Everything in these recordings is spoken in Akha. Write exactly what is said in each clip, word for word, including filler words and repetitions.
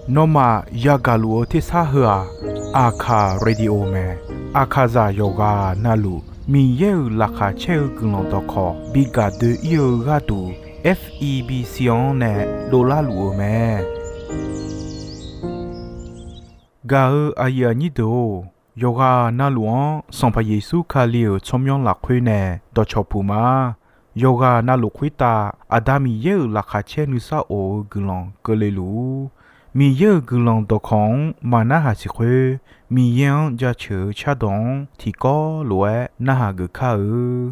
Nawmaf yagaq luf-eu tersar heu-aq, Aqkaq Radio mae. Aqkaqzaq yawqghaq navluf Miqyaer-euq laqkhaq caer-eu guiqlanq dawqkawq bi gaq doe-ir-eu gharduq, F E B C-anr nae dovlar luf-eu mae. Gaq-eu aqyuif aqnyir deuq-or, yawqghaq navluf-anr Sanqpaq Yeqsur Kali-euq tsawrmyanr lafkhoer nae dawqcawq puq ma. Yawqghaq navluf khoertav Aqda Miqyaer-euq laqkhaq caer nuisar of-eu guiqlanq keuvle luf-ur. Miqyaer-euq guiqlanq dawqkawq-anr maqnarhaq siq khoer, Miqyaer-anr jaceuq-eu cardawq-anr tiqkawv lof-aer narhaq geuf kar-eu.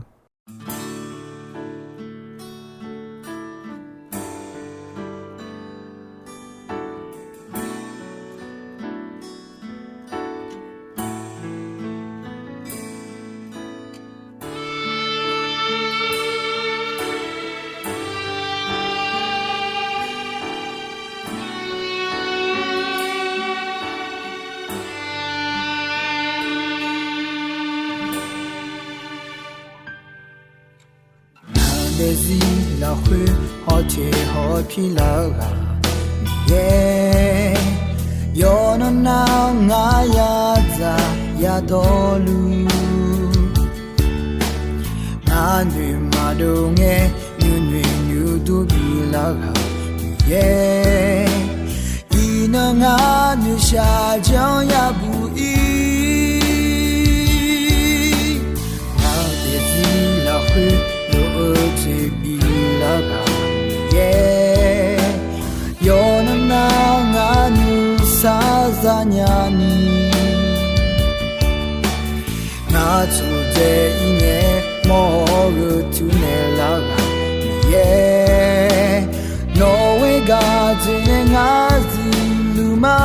Ngaq daefzir lafkhoer hawteq hawpir lar-eu ghaq Miqyaer, yawqnan nar-awr ngar yadzaq yadawrluf, ngar noeqma dov ngae nuinoeq nuidur bilar ghaq Miqyaer, iqnan ngar noeqshaq janr yabuq ir. Ngaq daefzir lafkhoer lof-eu jeq bilar ghaq Miqyaer, yawqnan nar ngar nuisar zanya ni, ngar tsofdzae ir ngae mawr-awr gheu tuv naeq lar ghaq Miqyaer, nawq ghoer gaq jeq nae ngar zifluf ma.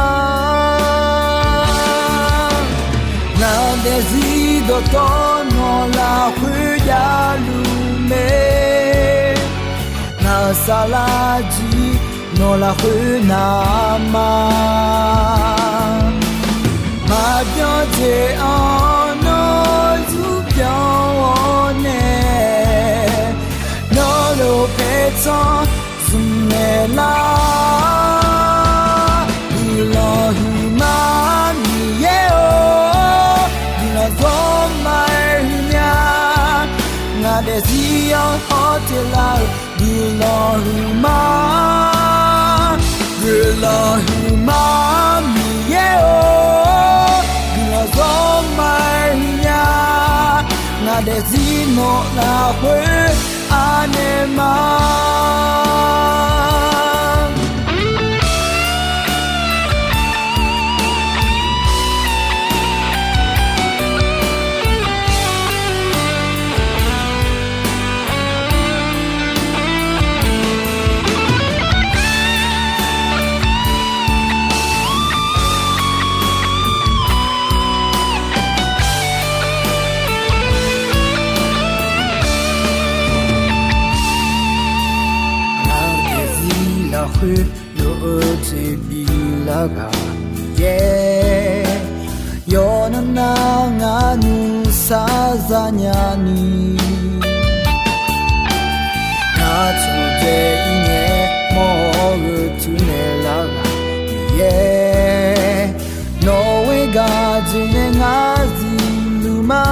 Ngaq daefzir dawqtawvluf nawq lafkhoer javluf mae, ngaq saflar jir nawq lafkhoer navma maqbyan jeq-anr nawr zurbyan-awr nae, nawr lof paertsanr zmq naeq lar. Guiqlanq huiqma Miqyaer-or, guiqlanq zawr ma-aer huiqnya. Ngaq daefzir-anr hawteq lar-eu guiqlanq huiqma, guiqlanq huiqma Miqyaer-or, guiqlanq zawr ma-aer huiqnya. Ngaq daefzir nawq lafkhoer anaeq ma. Ngaq daefzir lafkhoer lof-eu jeq bilar ghaq Miqyaer, yawqnan nar ngar nuisar zanya ni, ngar tsofdzae ir ngae mawr-awr gheu tuv naeq lar ghaq Miqyaer, nawq ghoer gaq jeq nae ngar zifluf ma.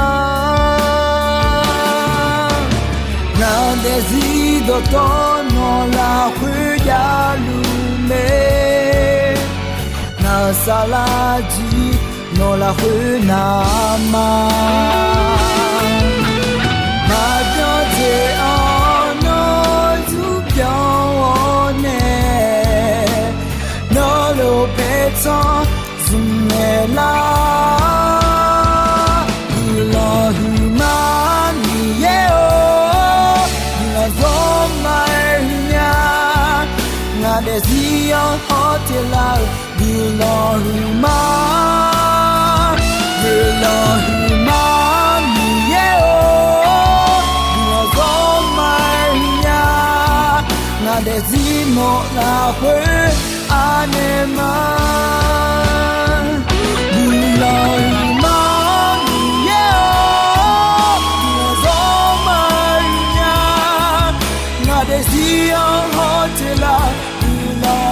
Ngaq daefzir dawqtawvluf nawq lafkhoer javluf mae, ngaq saflar jir nawq lafkhoer navma maqbyan jeq-anr nawr zurbyan-awr nae, nawr lof paertsanr zmq naeq lar. Guiqlanq huiqma Miqyaer-or, guiqlanq zawr ma-aer huiqnya. Ngaq daefzir-anr hawteq lar-eu guiqlanq huiqma, guiqlanq huiqma Miqyaer-or, guiqlanq zawr ma-aer huiqnya. Ngaq daefzir nawq lafkhoer anaeq ma. Guiqlanq huiqma Miqyaer-or, guiqlanq zawr ma-aer huiqnya. Ngaq daefzir-anr hawteq lar-eu guiqlanq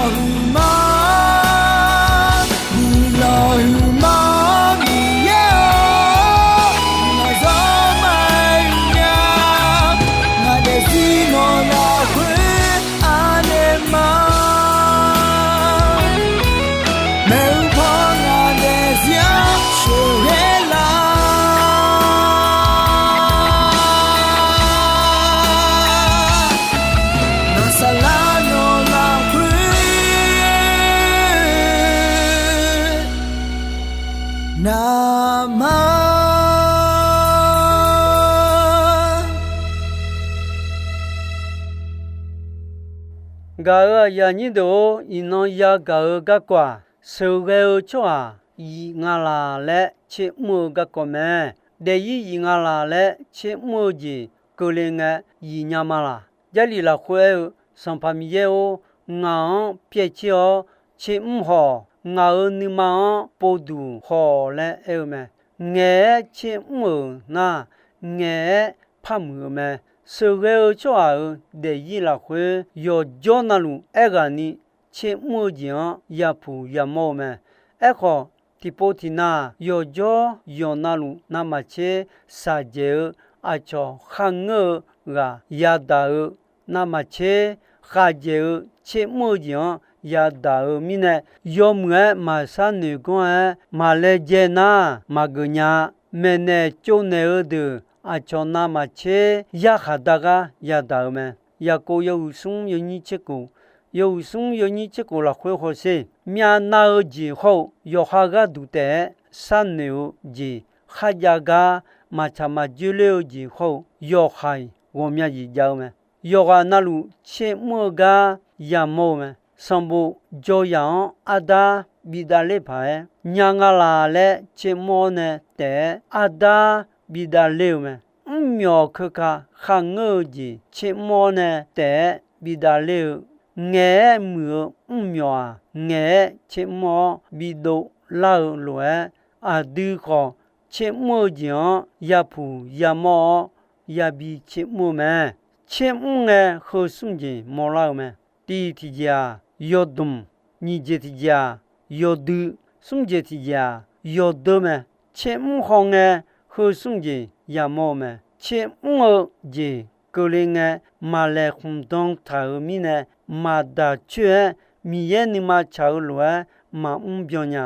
Gaq-euq aqyuif aqnyir deuq-or, iqnan yagaq-eu garkawv-aq, sheuqghae-eu tsawrhaq yif nga laq laer tsermr-eu garkawv mae. Daefzir yif nga laq laer tsermr-eu jeq keuvle ngae yif nya ma laq. Jarlif lafkhoer aer-eu, Sanqpaq Miqyaer-or, ngaq-anr pyaev tser-awr tsermr haw-awq. Ngaq-euq nuima-anr povduq haw-awq laer aer-eu mae. Ngaeq-aer tsermr-euq nar, ngaeq-aer par muiq-eu mae. Sheuqghae-eu tsawrhaq-euq daefzir lafkhoer yawqjawr navluf aerghaqni tsermr-eu jeq-anr yapuq yamawr-eu mae. Aerkhawf, tiqpov tiqnav-aq, yawqjawr yawqnavluf navmaqtser shaqjaeq-eu aqcawq kharngeur-eu ghaq yadaq-eu, navmaqtser khavjaeq-eu tsermr-eu jeq-anr yadaq-eu mirnae, yawmuiq-aer maqshar noeq ganr-aer maqlaejae nar maqgeuf nya-a. Maeqnaeq tsovnaeq-eu deuq aqcawq navmaqtser yarkhaq dar gar yadaq-eu mae. Yaqkov yawhuiq smr yawnyir tserkhof, yawhuiq smr yawnyir tserkhof lafkhoer hawsher. Myavnav-eu jeq hawr-eu yawqha gharduq taef-aer sharnoeq-eu jeq kharjav gar maqtsaq maqjoe ler-eu jeq hawr-eu yawqha-iq ghawqmya jeq jav-eu mae. Yawqghaq navluf tsermr-eu gar yamawr-eu mae. Sanqbof jawryaq-anr ardar bidavler paq-aer nya nga laq laer tsermr-awr nae taef-aer ardar bidavler-eu mae. Mrmyawq keuka kharngeur-eu jeq tsermr-awr nae taef-aer bidavler-eu, ngaeq-aer muiq-eu mrmyawq-aq, ngaeq-aer tsermr-awr bidov lar-eu lof-aer, aqdui khawf tsermr-eu jeq-anr yapuq yamawr-awr yabi tsermr-eu mae. Tsermr ngae heu smr jeq mawrlar-eu mae. Tiq tiqjeq-aq yawdmq, nyiq jeq tiqjeq-aq yawdui, smr jeq tiqjeq-aq yawdeur mae. Tsermr haw ngae heu smr jeq yamawr-eu mae. Tsermr-eu jeq keuvle ngae maqlaeqhmq dan taq-euq mirnae, maqdaq coer-aer Miqyaer nuima tsaq-eu lof-aer maqmr byan nya.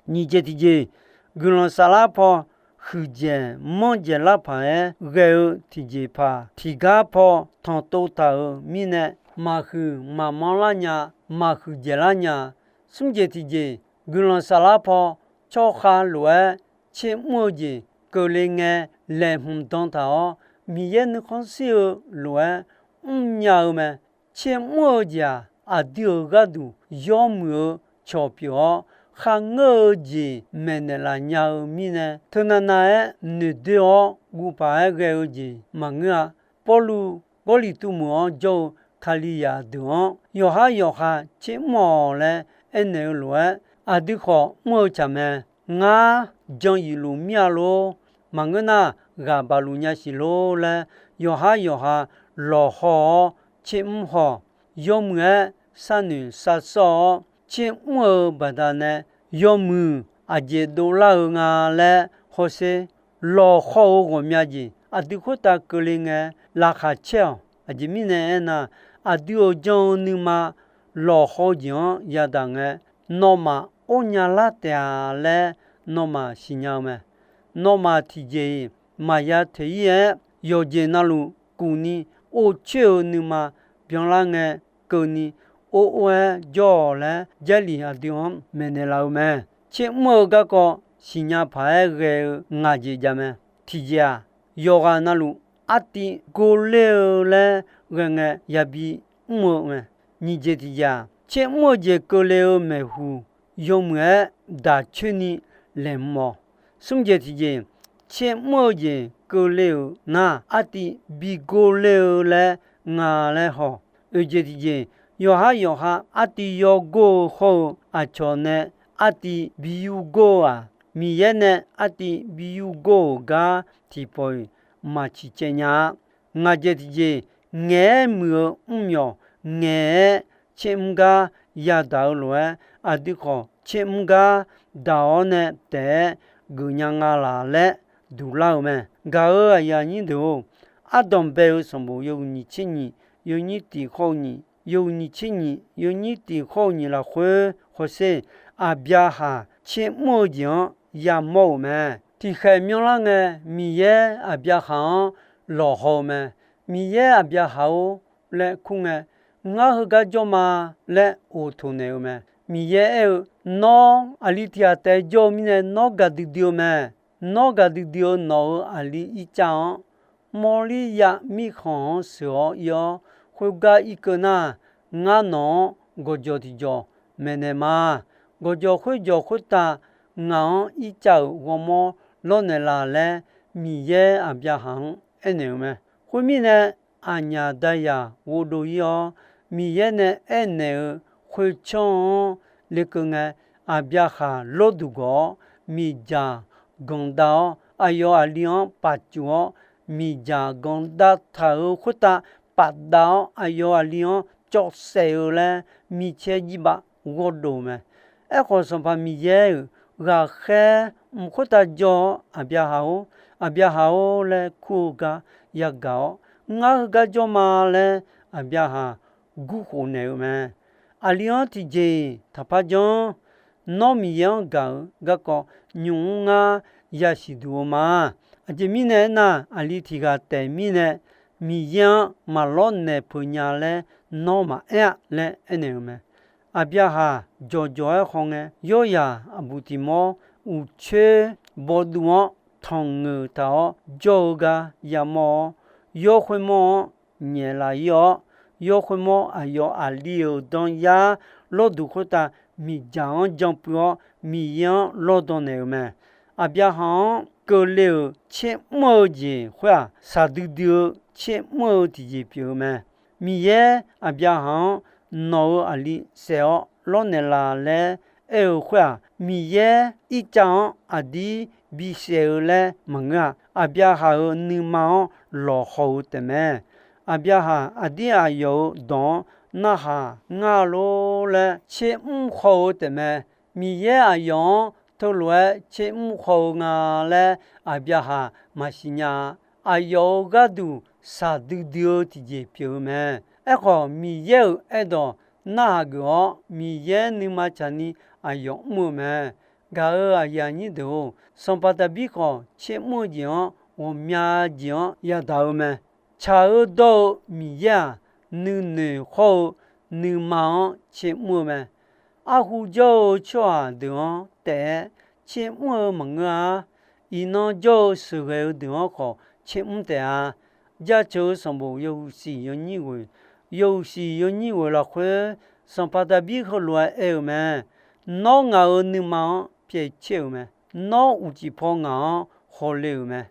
Nyiq jeq tiqjeq, guiqlanq saflar paw huiqdzaeq manrdzaeq lar paq-aer ghae-eu tiqjeq paq tiqgar paw tanqtov taq-euq mirnae, maqhuiq maqmanr lar nya, maqhuiq dzaeq lar nya. Smr jeq tiqjeq, guiqlanq saflar paw tsawrkhav lof-aer tsermr-eu jeq keuvle ngae laeqhmq dan taq-awr, Miqyaer nuikhanr shir-eu lof-aer mrnya-eu mae. Tsermr-eu jeq-aq, aqdui-euq gharduq yawmuiq-eu cawq pyeuf-awr, kharngeur-eu jeq maeqnaeq laf nya-eu mirnae, teunav nav-aer noeqdoer-awr guv paq-aer ghae-eu jeq maqngeur-a. Pawrluv Gawrliqtu meuq-anr jawr-eu Kalizaq deuq-anr yawqhar yawqha tsermr-awq laer aernaeq-eu lof-aer, aqdui khawf mr-eu tsaq mae. Ngar jan yif luf mir-a lor. Maqngeur nar, ghaq baq luf nya siq lor laer, yawqhar yawqha lawqhaw-awr tsermr haw-awq. Yawmuiq-aer sharnoeq sharsawr-awr tsermr-eu baqdanae, yawmuiq aqjeq dovlar-eu nga laer hawsher. Lawqhaw-eu ghawqmya jeq aqdui khoertav keuvle ngae, laqkhaq caer-awq. Aqjeq mirnae aernar, aqdui-euq jan-eu nuima lawqhaw-eu jeq-anr yadaq ngae, nawmaf or nya lar taef-a laer nawmaf siqnya-eu mae. Nawmaf tiqjeq-iq maqya toeq-ir-aer, yawqjeq navluf kufni or coer-eu nuima byanlar ngae, keuvni or or-aer jawr-awq laer, Jarlif aqdui-anr maeqnaeq laf-eu mae. Tsermr-eu garkawv siqnya paq-aer ghae-eu ngaq jeq jav mae. Tiqjeq-aq, yawqghaq navluf artiv gor ler-eu laer ghae ngae yabi mr-eu mae. Nyiq jeq tiqjeq-aq, tsermr-eu jeq keuvle-eu maeqhu yawmuiq-aer daq coer ni laeqhmq-awq. Smr jeq tiqjeq, tsermr-eu jeq keuvle-euq nar, artiv bi gor ler-eu laer nga laer haw. Oeq jeq tiqjeq, yawqhar yawqha artiv yawgor-eu hawr-eu aqcawq nae artiv bi yurgor-eu-aq, Miqyaer nae artiv bi yurgor-euq gar tiqpawf-iq maqciq caev nya-a. Ngaq jeq tiqjeq, ngaeq-aer muiq-eu mrmyawq ngaeq-aer tsermr gar yadaq-eu lof-aer, aqdui khawf tsermr gar daq-awr nae taef-aer geufnya nga laq laer duqlar-eu mae. Gaq-euq aqyuif aqnyir deuq-or, ardanq bae-eu sanqbof yawhuiq nyiq tser nyiq, yawnyir tiq khawr-eu nyiq, yawhuiq nyiq tser nyiq, yawnyir tiq khawr-eu nyiq lafkhoer hawsher. Aqbyaqhaq tsermr-eu jeq-anr yamawr-euq mae. Tiqkhaeq myanrlar ngae, Miqyaer Aqbyaqhaq-anr lawqhaw-eu mae. Miqyaer Aqbyaqhaq-or laer kur ngae, ngar heugar jawr ma laer oqtoq naeq-eu mae. Miqyaer aer-eu, nawr aqli tiq ghaq taef jawr-eu mirnae nawr gaqdui dui-eu mae. Nawr gaqdui dui-eu nawq-euq aqli Irtsav-anr mawrlir ya mirkhanq-anr sheuq-awr ir-awr, khoergar irkeuv nar, ngar nawq-anr gawqjawq tiqjawq maeqnaeq ma. Gawqjawq khoerjawq khoertav ngaq-anr Irtsav-euq ghawrmawr lawrnaeq laf laer, Miqyaer Aqbyaqhaq-anr aernaeq-euq mae. Khoermirnae, aqnyaf dazaq ghovdov ir-awr, Miqyaer nae aernaeq-eu khoertsanr-anr lekeuv ngae, Aqbyaqhaq lawrduq gawq-awr, miqdzaq ganqdav-awr, aqyawf aqli-anr pafcuf-awr, miqdzaq ganqdav taq-euq khoertav pafdav-awr, aqyawf aqli-anr cawv saef-eu laer micaer jirbav ghawrdov mae. Aerkhawf, Sanqpaq Miqyaer-euq ghaqkhaer mq khoertav jawr-awr, Aqbyaqhaq-or, Aqbyaqhaq-or laer kur-eu gar yagaq-awr, ngar heugar jawr ma laer Aqbyaqhaq gurkhof naeq-eu mae. Aqli-anr tiqjeq-iq taqpar janr. Nawr Miqyaer-anr gaq-eu garkawv nymq-mr ngar yasiq duq-eu ma. Aqjeq mirnae aernar, aqli tiq ghaq taef mirnae Miqyaer-anr maqlawr naeq peuq nya laer nawr maqaer-a laer aernaeq-eu mae. Aqbyaqhaq jawqjawq-aer hawngae, yawryaq aqbuq tiq mawr uqcoer bawduv-anr tanqngeuf taq-awr jawr-eu gar yamawr-awr, yawr khoermawr-anr nyaef laf ir-awr, yawr khoermawr aqyawf aqli-euq danyar lawrduq khoertav miqdzaq-anr jan puiv-awr, Miqyaer-anr lawrdan naeq-eu mae. Aqbyaqhaq-anr keuvle-euq tser mr-eu jeq khoer-aq, shaqdui dui-eu tser mr-eu tiqjeq pyeuf-eu mae. Miqyaer Aqbyaqhaq-anr nawq-euq aqli saef-awr lawrnaeq laf laer aer-eu khoer-aq, Miqyaer Irtsav-anr aqdir bisaef-eu laer maqngeur-a. Aqbyaqhaq-euq nuima-anr lawqhaw-eu taefmae. Aqbyaqhaq aqdir aqyawf-euq dawq-anr narhaq ngar lor laer tser mr haw-eu taefmae. Miqyaer aqyawf-anr teulof-aer tser mr haw-eu nga laer Aqbyaqhaq maqsiq nya-a. Aqyawf-euq gharduq shaqdui dui-eu tiqjeq pyeuf-eu mae. Aerkhawf, Miqyaer-euq aerdawq narhaq geuf-awr, Miqyaer nuima tsaqni aqyawf mr-eu mae. Gaq-euq aqyuif aqnyir deuq-or, Sanqpaq Daqbir khawf, tser mr-eu jeq-anr ghawqmya jeq-anr yadaq-eu mae. Tsaq-eu dawr-eu Miqyaer-aq, nuinoeq hawr-eu nuima-anr tser mr-eu mae. Arhu jawr-eu tsawrhaq deuq-anr taef-aer tser mr-eu maqngeur-a. Iqnan jawr-eu sheuqghae-eu deuq-anr khawf tser mr taef-a. Jaceuq-eu sanqbof yawhuiq siq yawnyir ghoeq, yawhuiq siq yawnyir ghoeq lafkhoer, Sanqpaq Daqbir heulof-aer aer-eu mae. Nawr ngaq-euq nuima-anr pyaev caer-euq mae. Nawr uqcif paw ngaq-anr hawle-euq mae.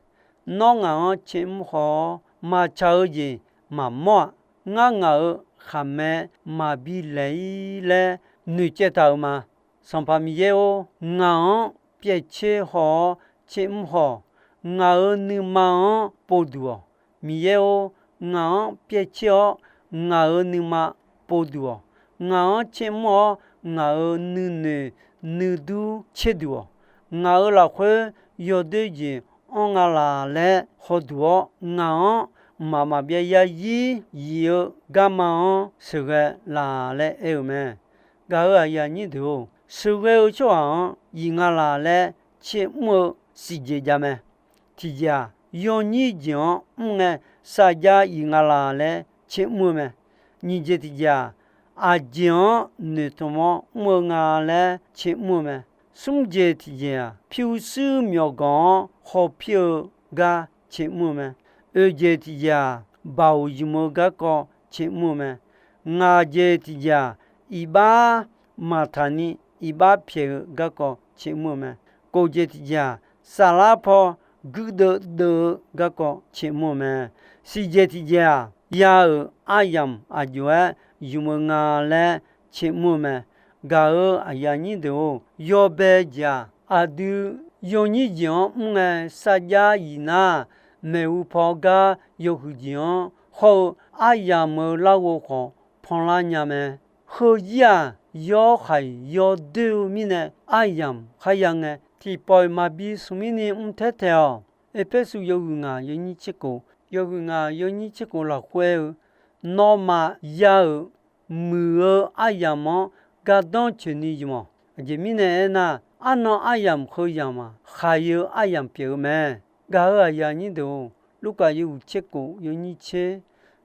Nawr ngaq-anr tser mr haw-awr, maqtsaq-eu jeq maqmawr-aq, ngar ngaq-euq khaqmae maqbi laeq-ir laer noeqcaev taq-euq ma. Sanqpaq Miqyaer-or, ngaq-anr pyaev caer haw-awr tser mr haw-awq. Ngaq-euq nuima-anr povduq-awq. Miqyaer-or, ngaq-anr pyaev caer-awr ngaq-euq nuima povduq-awq. Ngaq-anr tser mr-awr ngaq-euq nuinoeq nuidur caerduq-awq. Ngaq-euq lafkhoer yawdoer jeq anr nga laq laer hawduq-awr, ngaq-anr mqmaq maqbyav yaryir yif-eu garma-anr sheuqghae laq laer aer-eu mae. Gaq-euq aqyuif aqnyir deuq-or, sheuqghae-eu tsawrhaq-anr yif nga laq laer tser mr-eu siqjeq jav mae. Tiqjeq-aq, yawnyir jeq-anr mr ngae, sarjax yif nga laq laer tser mr-eu mae. Nyiq jeq tiqjeq-aq, aqjeq-anr noeqtmq-awr mr-eu nga laer tser mr-eu mae. Smr jeq tiqjeq-aq, pyurshuir myawqganq-anr hawpir-eu gar tser mr-eu mae. Oeq jeq tiqjeq-aq, baoq ymq-eu garkawv tser mr-eu mae. Ngaq jeq tiqjeq-aq, iqbax maqtaq ni iqbax pyaeq-eu garkawv tser mr-eu mae. Kof jeq tiqjeq-aq, saflar paw guirdeuv deuv-eu garkawv tser mr-eu mae. Siq jeq tiqjeq-aq, ya-euq aryamq aqjox-aer ymq-eu nga laer tser mr-eu mae. Gaq-euq aqyuif aqnyir deuq-or, yawbae jeq-aq, aqdui yawnyir jeq-anr mr ngae sarjax yif nar, maeqhu paw gar yawhuiq jeq-anr hawr-eu aryamq-euq larghov khawf panlar nya mae. Heuzir-aq, yawr khaiq yawdoer-eu mirnae aryamq kharya ngae, tiqpawf-iq maqbi smq mirni mr taer taeq-awq. Erpersu yawhuiq ngaq yawnyir tser kof, yawhuiq ngaq yawnyir tser kof lafkhoer-eu, nawmaf ya-euq muiq-eu aryamq-anr gardanr coeqni ymq-awq. Aqjeq mirnae aernar, arnan aryamq heu yamq-aq, khaiq-eu aryamq pyeuf-eu mae. Gaq-euq aqyuif aqnyir deuq-or, Lurkaf yawhuiq tser kof yawnyir tser,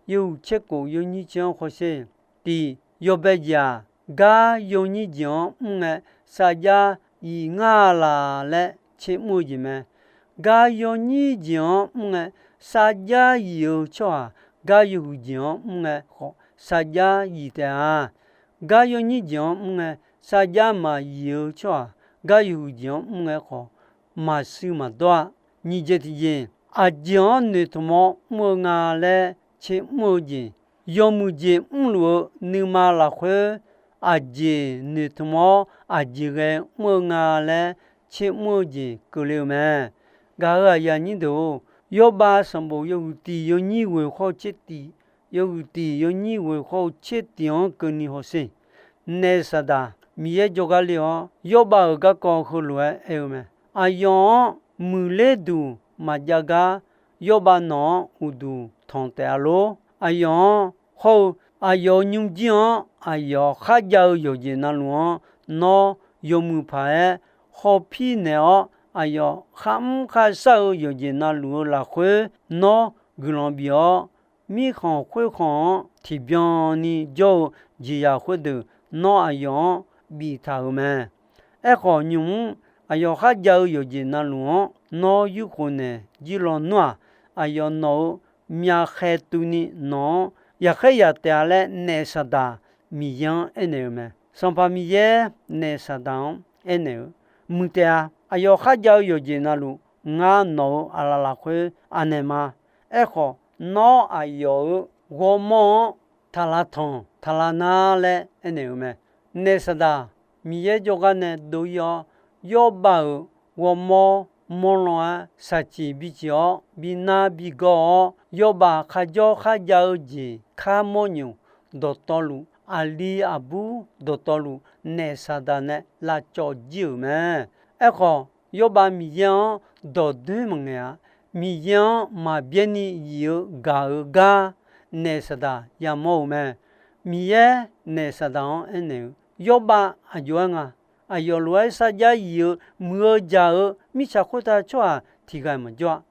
yawhuiq tser kof yawnyir tser-anr hawsher. Tiq, yawbae jeq-aq, gar yawnyir jeq-anr mr ngae, sarjax yif ngar laq laer tser mr-eu jeq mae. Gar yawnyir jeq-anr mr ngae, sarjax yif-eu tsawrhaq gar yawhuiq jeq-anr mr ngae khawf, sarjax yif taef-a. Gar yawnyir jeq-anr mr ngae, sarjax maqyif-eu tsawrhaq gar yawhuiq jeq-anr mr ngae khawf, maqshuir maqdawr-a. Nyiq jeq tiqjeq, aqjeq-anr noeqtmq-awr mr-eu nga laer tser mr-eu jeq, yawmuiq jeq mrluf-eu nuima lafkhoer, aqjeq noeqtmq-awr aqjeq ghae mr-eu nga laer tser mr-eu jeq keuvle-eu mae. Gaq-euq aqyuif aqnyir deuq-or, Yawrbav sanqbof yawhuiq tiq yawnyir ghoeq khawr-eu tser tiq, yawhuiq tiq yawnyir ghoeq khawr-eu tser tiq-anr keuvni hawsher. Naef Saqdaq Miqyaer jawrgar le-awr, Yawrbav-euq garkawv heulof-aer aer-eu mae. Aqyawf-anr muiqler duq maqjav gar, Yawrbav nawq-anr uqduq tanq taef-a lor. Aqyawf-anr hawr-eu, aqyawf-euq nymrjir-anr aqyawf kharjav-eu yawqjeq navluf-anr nawr yawmuiq paq-aer hawpir naeq-awr, aqyawf kharmr kharshar-eu yawqjeq navluf-eu lafkhoer nawr guiqlanq bif-awr, mirkhanq khoerkhanq-anr tiqbyan ni jawr-eu jeqzaq khoerdeuq nawr aqyawf-anr biftaq-euq mae. Aerkhawf, nymq-mr aqyawf kharjav-eu yawqjeq navluf-anr nawr yurkhof naeq jir lawnmr-aq, aqyawf nawq-euq myavkhaeq tuvni nawq-anr yaqkhaer yaq taef-a laer, Naef Saqdaq Miqyaer-anr aernaeq-euq mae. Sanqpaq Miqyaer Naef Saqdaq-anr aernaeq-eu, Muiq taef-a. Aqyawf kharjav-eu yawqjeq navluf, ngar nawq-euq aqlaf lafkhoer anaeq ma. Aerkhawf, nawr aqyawf-euq ghawrmawr-anr taq lavtanq taq lavnar laer aernaeq-euq mae. Naef Saqdaq Miqyaer jawrgar nae dov-ir-awr, Yawrbav-euq ghawrmawr mawrlan-aer shaqciq biciq-awr, binar bigawr-awr, Yawrbav kharjawr kharjav-eu jeq kar mawrnymq dawqtawvluf, aqli aqbur dawqtawvluf, Naef Saqdaq nae lavcawv jir-euq mae. Aerkhawf, Yawrbav Miqyaer-anr dawqdoer maqngaeq-a. Miqyaer-anr maqbyaer ni yif-eu gaq-eu gar Naef Saqdaq yamawr-euq mae. Miqyaer Naef Saqdaq-anr aernaeq-eu, Yawrbav aqjox-aer nga. Aqyawf lof-aer sarjax yif-eu muiq-eu jaq-eu mirtsaq khoertav tsawrhaq tiq ghaq maqjawr-a.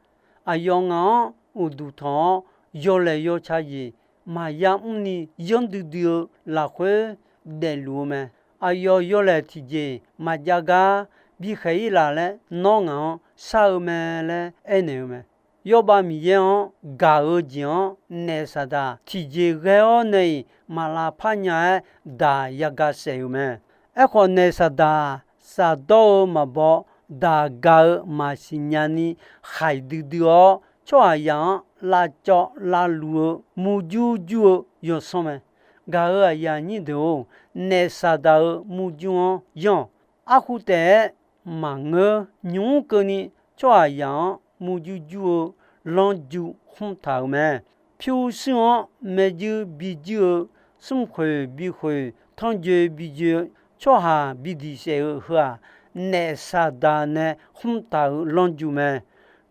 Aqyawf ngaq-anr uqduq tanq-awr, yawlaeq yawtsaq jeq maqya mrni yanr duidui-eu lafkhoer daefluf-eu mae. Aqyawf yawlaeq tiqjeq maqjav gar bikhaeq-ir laf laer nawr ngaq-anr shar-eu mae laer aernaeq-eu mae. Yawrbav Miqyaer-anr gaq-eu jeq-anr Naef Saqdaq tiqjeq ghae-awr nae-iq maq lavpar nya-aer daq yagaq saef-euq mae. Aerkhawf, Naef Saqdaq shafdawr-eu maqbaw, daq gaq-eu maqsiq nya ni khaiq duidui-awr, tsawrhaqzaq-anr lavcawv lavluf-eu murjur jur-eu yawsanr mae. Gaq-euq aqyuif aqnyir deuq-or, Naef Saqdaq-euq murjur-anr yanr-awq. Arkhu taef-aer maqngeur. Nymq-mr keuvni tsawrhaqzaq-anr murjur jur-eu lanrju khmr taq-euq mae. Pyurshuir-anr maerjuir bijuir-eu, smrkhoeq bikhoeq, tanrjoe bijoe, tsawrhaq bidiq saef-eu heu-aq, Naef Saqdaq nae khmr taq-euq lanrju mae.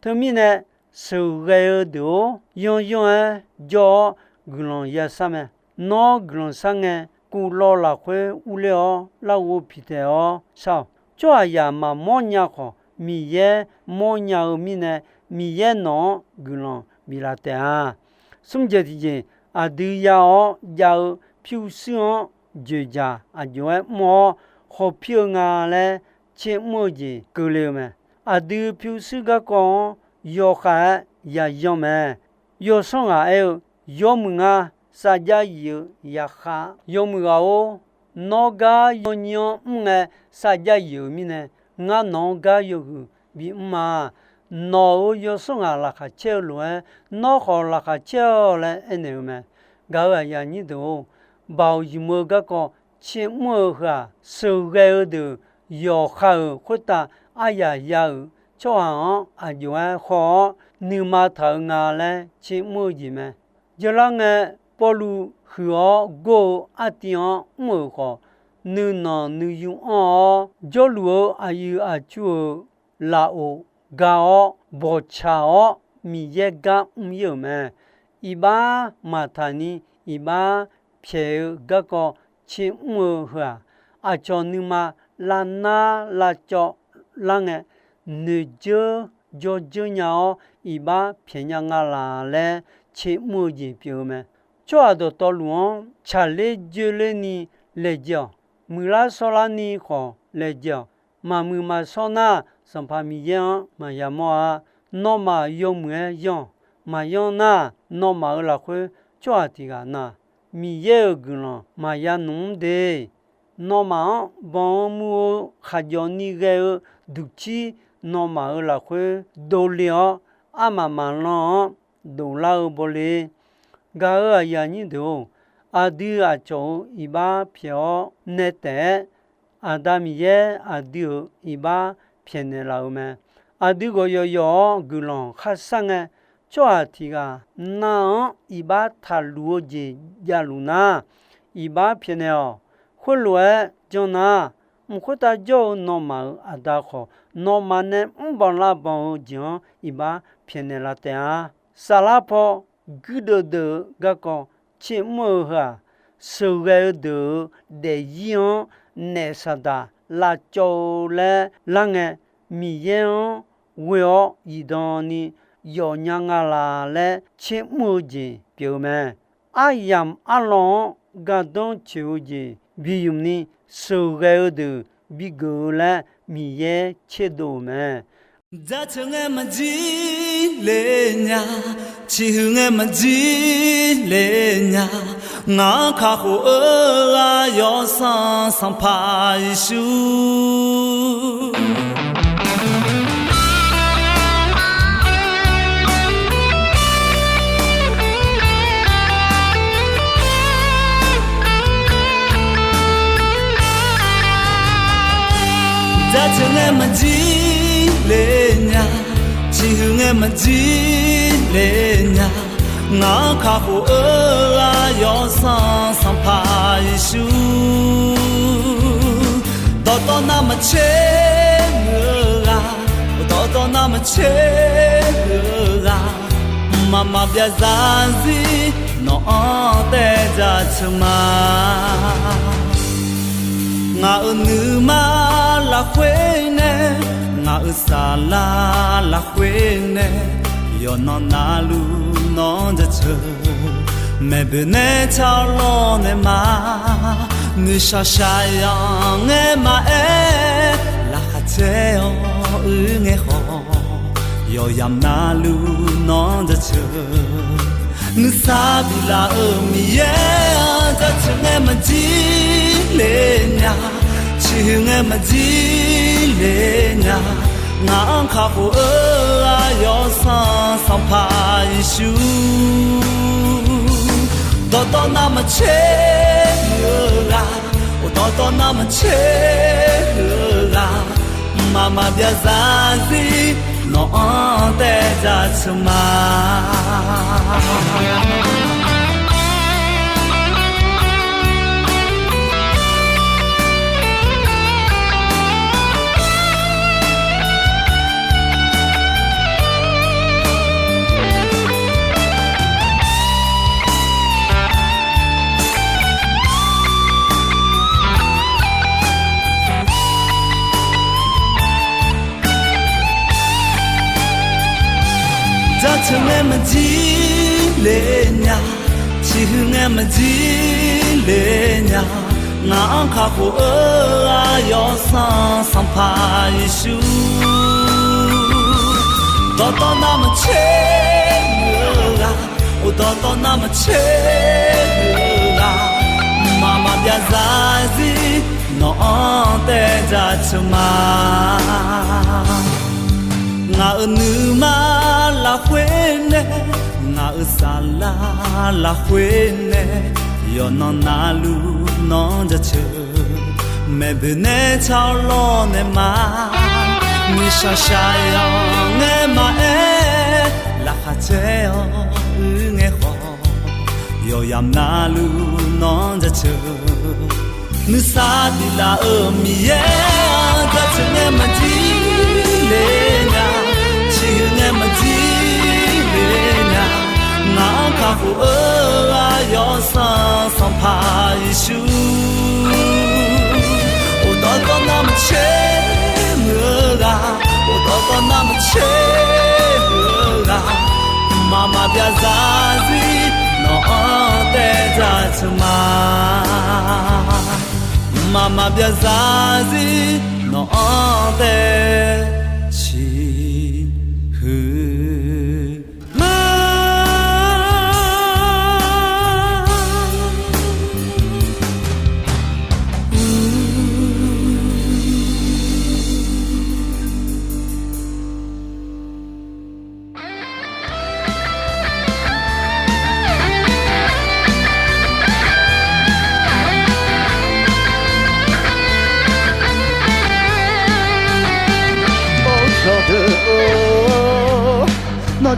Teumirnae, sheuqghae-eu deuq-or, yanryanr-aer jawr-awr guiqlanq yashar mae. Nawr guiqlanq shar ngae, kuvlawv lafkhoer urler-awr larghov piqtaeq-awr shar-awq. Tsawrhaqzaq maqmawr nya khawf, Miqyaer mawrnya-eu mirnae, Miqyaer nawq-anr guiqlanq biflaf taef-a. Smr jeq tiqjeq, aqdui ya-awr jav-eu pyurshuir-anr joeqjaq aqjox-aer mr-awr khawf pir-eu nga laer tser mr-eu jeq keuvle-eu mae. Aqdui pyurshuir garkawv-anr yawkhav-aer yayan mae. Yawsanr ghaq aer-eu, Yawmuiq ngar sarjax yif-eu yaqkhav. Yawmuiq ghaq-or, nawr gar yawnyir-anr mr ngae sarjax yif-euq mirnae, ngar nawq-anr gar yawhuiq bimr ma. Nawq-euq yawsanr ghaq laqkhaq caer-eu lof-aer, nawr khawf laqkhaq caer-awq laer aernaeq-eu mae. Gaq-euq aqyuif aqnyir deuq-or, baoq ymq-eu garkawv tser mr-eu heu-aq, sheuqghae-eu deuq yawqha-euq khoertav aryaq ya-euq tsawrhaq-anr aqjox-aer haw-awr nuima taq-eu nga laer tser mr-eu jeq mae. Jeurlar ngae, Pawrluv huiq-awr gor-eu artiv-anr mr-euq khawf, nuinanq nuiyu anr-awr jawrluf-eu aqyuif aqtsu-euq lafov ga-awr bawqtsaq-awr Miqyaer gar mr-ir-euq mae. Iqbax maqtaq ni iqbax pyaeq-eu garkawv tser mr-eu heu-aq, aqcawq nuima lavnar lavcawv lar ngae, noeqdzeur jawrdzeur nya-awr iqbax pyaeq nya nga laq laer tser mr-eu jeq pyeuf-eu mae. Tsawrhaq dawqtawvluf-anr tsaqler dzoerler ni laejae-awq. Muiqlar shawrlar ni khawf laejae-awq. Maqmuiq maqshawr nar, Sanqpaq Miqyaer-anr maqya mawr-a. Nawmaf yawmuiq-aer yanr-awq. Maqyanr nar, nawmaf-euq lafkhoer tsawrhaq tiq ghaq na. Miqyaer-euq guiqlanq maqya nmq-mr de. Nawmaf-anr banq-eu muv-eu khaqjawf ni ghae-eu duqcir, nawmaf-euq lafkhoer dovle-awr, armaf maqlan-anr dovlar-eu bawle. Gaq-euq aqyuif aqnyir deuq-or, aqdui aqcawq-euq iqbax pyaeq-awr nae taef-aer, Aqda Miqyaer aqdui-euq iqbax pyaeqnaeq laf-euq mae. Aqdui ghawqyawf yawf-awr guiqlanq kharshar ngae, tsawrhaq tiq ghaq nar-anr iqbax taqluf-eu jeq javluf nar, iqbax pyaeqnaeq-awq. Khoerlof-aer janr nar, mq khoertav jawr-eu nawmaf-euq Aqda khawf, nawmaf nae mrbanq lavbanq-eu jeq-anr iqbax pyaeqnaeq laf taef-a. Saflar paw guirdeuv deuq-eu garkawv tsermr-eu heu-aq, sheuqghae-eu deuq-euq daefzir-anr naef saqdaq lavcawv-eu laer lar ngae, Miqyaer-anr ghoe-awr zifdan ni yawfnya nga laq laer tsermr-eu jeq pyeuf-eu mae. Aryamq arlawr-anr gardanr tsoeq-eu jeq bi ymq ni, sheuqghae-eu deuq bigeuf-eu laer Miqyaer tserdov-euq mae. Jaceuq ngae maqjir le nya, ciqhuiq ngae maqjir le nya, ngaq-anr kakhof-eu ghaq Yawsanr Sanqpaq Yeqsur. Jaceuq ngae maqjir le nya, ciqhuiq ngae maqjir le nya, ngaq-anr kakhof-eu ghaq Yawsanr Sanqpaq Yeqsur. Dawqtawv navmaqtser muiq-eu ghaq, dawqtawv navmaqtser muiq-eu ghaq, mqmaq maqbyav zarzir nawq-anr taev jaceuq ma. Ngaq-euq nuima lafkhoer nae, ngaq-euq saflar lafkhoer nae, yawqnan navluf nawq-anr jaceuq. Maeqboeq nae car-awr lawrnaeq ma, nuishaq shaqyanq ngae maqaer, laqkhaq caer-awr uir ngae khawf, yawqyamq navluf nawq-anr jaceuq. Nuisar biflaf-euq Miqyaer-anr jaceuq ngae maqjir le nya, ciqhuiq ngae maqjir le nya, ngaq-anr kakhof-eu ghaq Yawsanr Sanqpaq Yeqsur. Dawqtawv navmaqtser muiq-eu ghaq, dawqtawv navmaqtser muiq-eu ghaq, mqmaq maqbyav zarzir nawq-anr taev jaceuq ma. Jaceuq ngae maqjir le nya, ciqhuiq ngae maqjir le nya, ngaq-anr kakhof-eu ghaq Yawsanr Sanqpaq Yeqsur. Dawqtawv navmaqtser muiq-eu ghaq, dawqtawv navmaqtser muiq-eu ghaq, mqmaq maqbyav zarzir nawq-anr taev jaceuq ma. Ngaq-euq nuima lafkhoer nae, ngaq-euq saflar lafkhoer nae, yawqnan navluf nawq-anr jaceuq. Maeqboeq nae car-awr lawrnaeq ma, nuishaq shaqyanq ngae maqaer, laqkhaq caer-awr uir ngae khawf, yawqyamq navluf nawq-anr jaceuq. Nuisar biflaf-euq Miqyaer-anr jaceuq ngae maqjir le nya, ciqhuiq ngae maqjir le nya, ngaq-anr kakhof-eu ghaq Yawsanr Sanqpaq Yeqsur. Dawqtawv navmaqtser muiq-eu ghaq, dawqtawv navmaqtser muiq-eu ghaq, mqmaq maqbyav zarzir nawq-anr taev jaceuq ma. Mqmaq maqbyav zarzir nawq-anr taev ciqhuiq ma.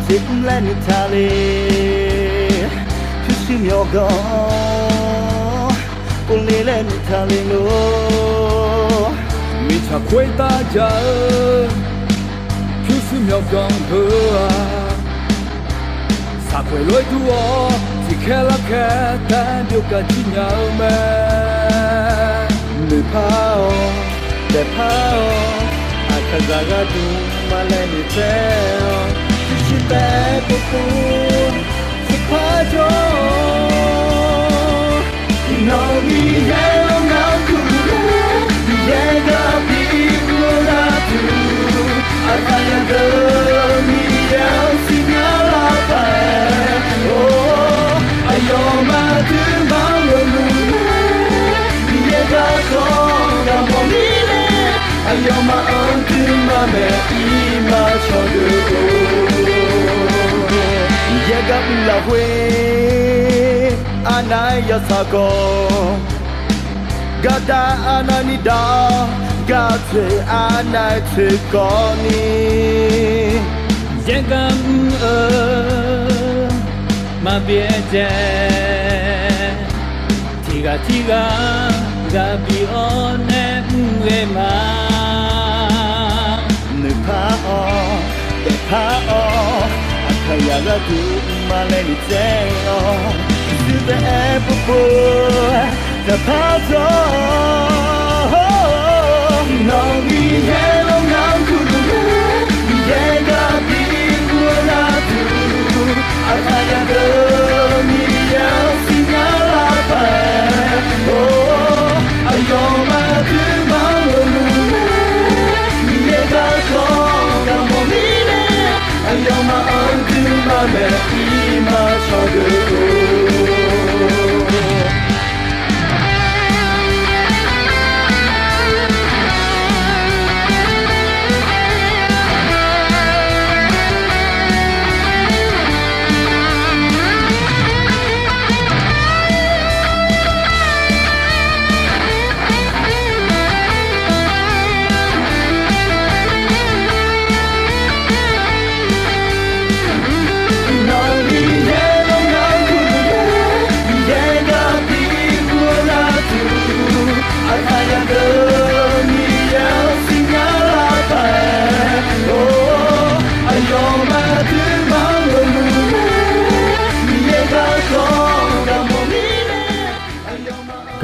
Tsermr laer noeqtaq le, pyurshuir myawqganq, povle laer noeqtaq le lor. Miqtsaq khoertav jaq-eu pyurshuir myawqganq heu-aq, saqkhoeq lof-aer dur-awr tiqkhaer larkhaer taef-aer byov kaq jir nya-eu mae. Noeqpar-awq, daefpar-awq, aqkaqzaq gharduq ma laer noeqtsaev-awq. Pyurshuir taef-aer povpov, tserpar jawr-awq. Nawq-euq Miqyaer-or, ngar kuv-eu Miqyaer gar bi ur-eu gharduq, aqkaqzaq deuq Miqyaer-anr siqnya lar paq-aer, or, aqyawfmaf aqduimaf-anr heulof-aer Miqyaer garkawv gar mawf mirnae, aqyawfmaf aqduimaf maeq ir ma cawqdeuq-or. Miqyaer gar mr lafkhoer arnav-aer yawtsaq khawf, gardav arnavni dav-awr, gartoeq arnav-aer toeqkawvni, Miqyaer gar mr-eu maqbyaerdzae, tiqghaq tirghaq ghaq bi-awr nae mr ghae ma. Noeqpar-awq, daefpar-awq, aqkaqzaq gharduq ma laer noeqtsaev-awq. Pyurshuir taef-aer povpov, taqpar dawr-awq. Nawq-euq Miqyaer-or, ngar kuv-eu Miqyaer gar bi ur-eu gharduq, aqkaqzaq deuq Miqyaer-anr siqnya lar paq-aer, or, aqyawfmaf aqduimaf-anr heulof-aer Miqyaer garkawv gar mawf mirnae, aqyawfmaf aqduimaf maeq ir ma cawqdeuq-or.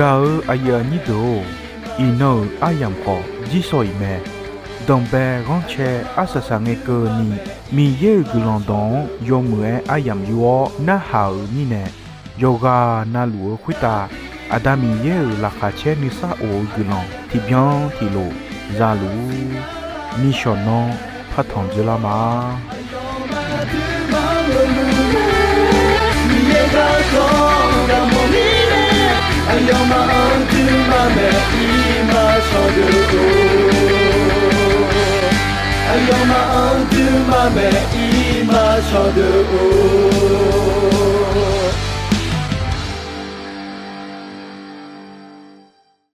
Gaq-eu aqyuif aqnyir deuq-or, iqnan-euq aryamq khawf jirsawq iq mae. Danqbae ghanrcae arsaq saqngae keuvni, Miqyaer-euq guiqlanq dawq-anr yawmuiq-aer aryamq yor-awr narhaq-euq mirnae, yawqghaq navluf-eu khoertav Aqda Miqyaer-euq laqkhaq caer nuisar of-eu guiqlanq tiqbyan tiqlof zaluf-ur. Nishawq nanr partanq dzeurlar ma. Aqyawfmaf aqduimaf maeq ir ma cawqdeuq-or. Aqyawfmaf aqduimaf maeq ir ma cawqdeuq-or.